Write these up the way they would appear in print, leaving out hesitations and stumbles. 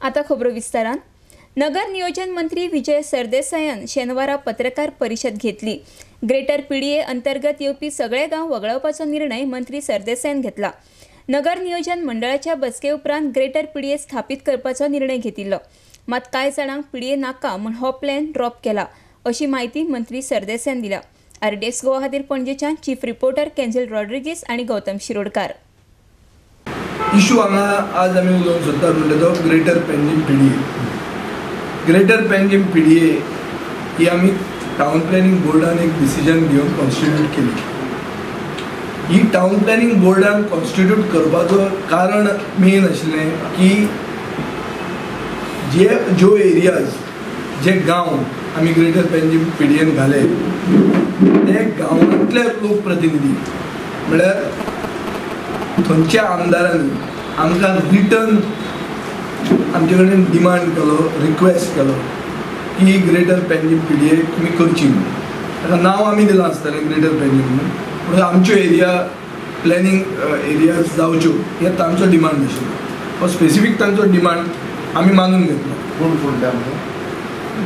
आता खबरो विस्तारान. नगर नियोजन मंत्री विजय सरदेसायान शेनवारा पत्रकार परिशद घेतली. ग्रेटर पीडीए अंतर्गत येवपी सगळे गांव वगळावपाचो निर्णय मंत्री सरदेसायान घेतला. नगर नियोजन मंडळाच्या बसके उपरांत ग्रेटर पीडीए स्थापित करपाचो निर्णय घेतिल्लो, मात कांय जाणांक पीडीए नाका म्हूण हो प्लॅन ड्रॉप केला अशी म्हायती मंत्री सरदेसायान दिल्या. आरडीएक्स गोवा खातीर पणजेच्यान चीफ रिपोर्टर केंजल रॉड्रिगीस आनी गौतम शिरोडकार. इशू हांगा आज आमी उलोवंक सोदतात म्हणटा तो greater Panjim PDA. Greater Panjim PDA ही आमी टावन प्लॅनिंग बोर्डान एक डिसिजन घेवन कॉन्स्टिट्यूट केली. ही टावन प्लॅनिंग बोर्डान कॉन्स्टिट्यूट करपाचो कारण मेन आशिल्लें की जे ज्यो एरियाज जे गांव आमी ग्रेटर पेंजीम पीडीएन घाले ते गांवांतले लोकप्रतिनिधी म्हळ्यार थंयच्या आमदारांनी आमकां रिटर्न आमचे कडेन डिमांड केलो, रिक्वेस्ट केलो की ग्रेटर पेंजीम पीडीए तुमी करची म्हणून. ताका नांव आमी दिलां आसतलें ग्रेटर पेंजीम म्हणून, पूण आमच्यो एरिया प्लॅनिंग एरियाज जावच्यो हे तांचो डिमांड आशिल्लो. हो स्पेसिफीक तांचो डिमांड आमी मानून घेतलो. कोण कोण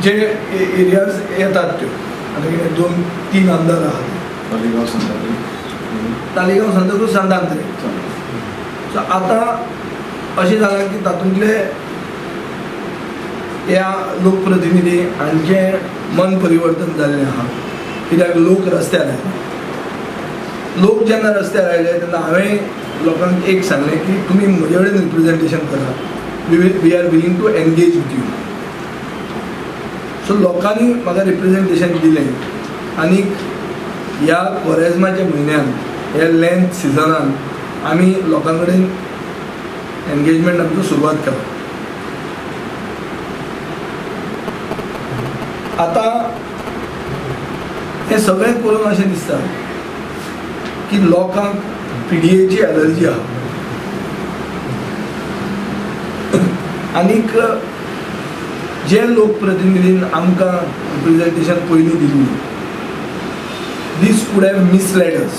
जे एरियाज येतात त्यो आतां कितें 2-3 आमदार आहात, तालिगांव सांताक्रूज, तालिगांव सांताक्रूज सांतांत्रे. सो आतां अशें जालां की तातूंतले ह्या लोकप्रतिनिधी हांचें मन परिवर्तन जाल्लें आहा, कित्याक लोक रस्त्यार आयले. लोक जेन्ना रस्त्यार आयले तेन्ना हांवें लोकांक एक सांगलें की तुमी म्हजे कडेन रिप्रेजेंटेशन करा, we are willing to engage with you. So लोकांनी म्हाका रिप्रेजेंटेशन दिलें आनी ह्या कोरेजमाच्या म्हयन्यान ह्या लेंथ सिजनान आमी लोकां कडेन एंगेजमेंट आमचो सुरवात केला. आतां हें सगळें करून अशें दिसता की लोकांक पीडीएची एलर्जी आहा आनीक जे लोकप्रतिनिधीन आमकां रिप्रेजेंटेशन पयलीं दिल्ली this could have misled us.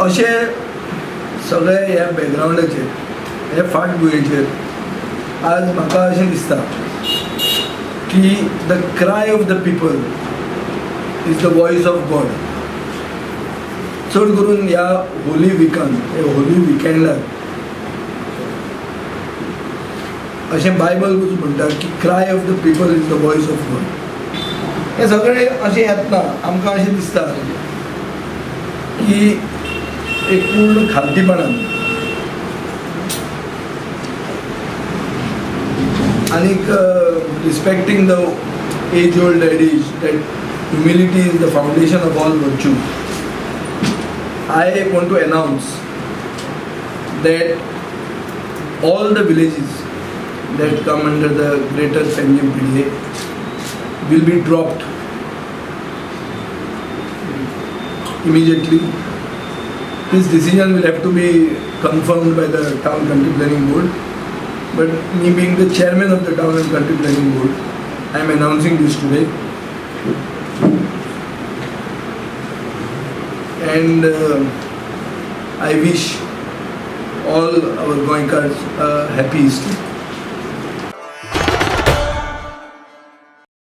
अशें सगळे ह्या बॅकग्रावंडाचेर हे फाटभुंयेचेर आज म्हाका अशें दिसता की the cry of the people is the voice of God. चड करून ह्या होली विकान, ह्या होली विकेंडार अशें बायबल म्हणटा की cry of the people is the voice of God. हें सगळें अशें येतना आमकां अशें दिसता की एक पूर्ण खालतीपणान आनीक respecting the age old adage that humility is the foundation of all virtue, I want to announce that all the villages that come under the greater Panjim PDA will be dropped immediately. This decision will have to be confirmed by the Town Country Planning Board, but me being the chairman of the Town and Country Planning Board, I am announcing this today. And I wish all our Goenkars a happy Easter.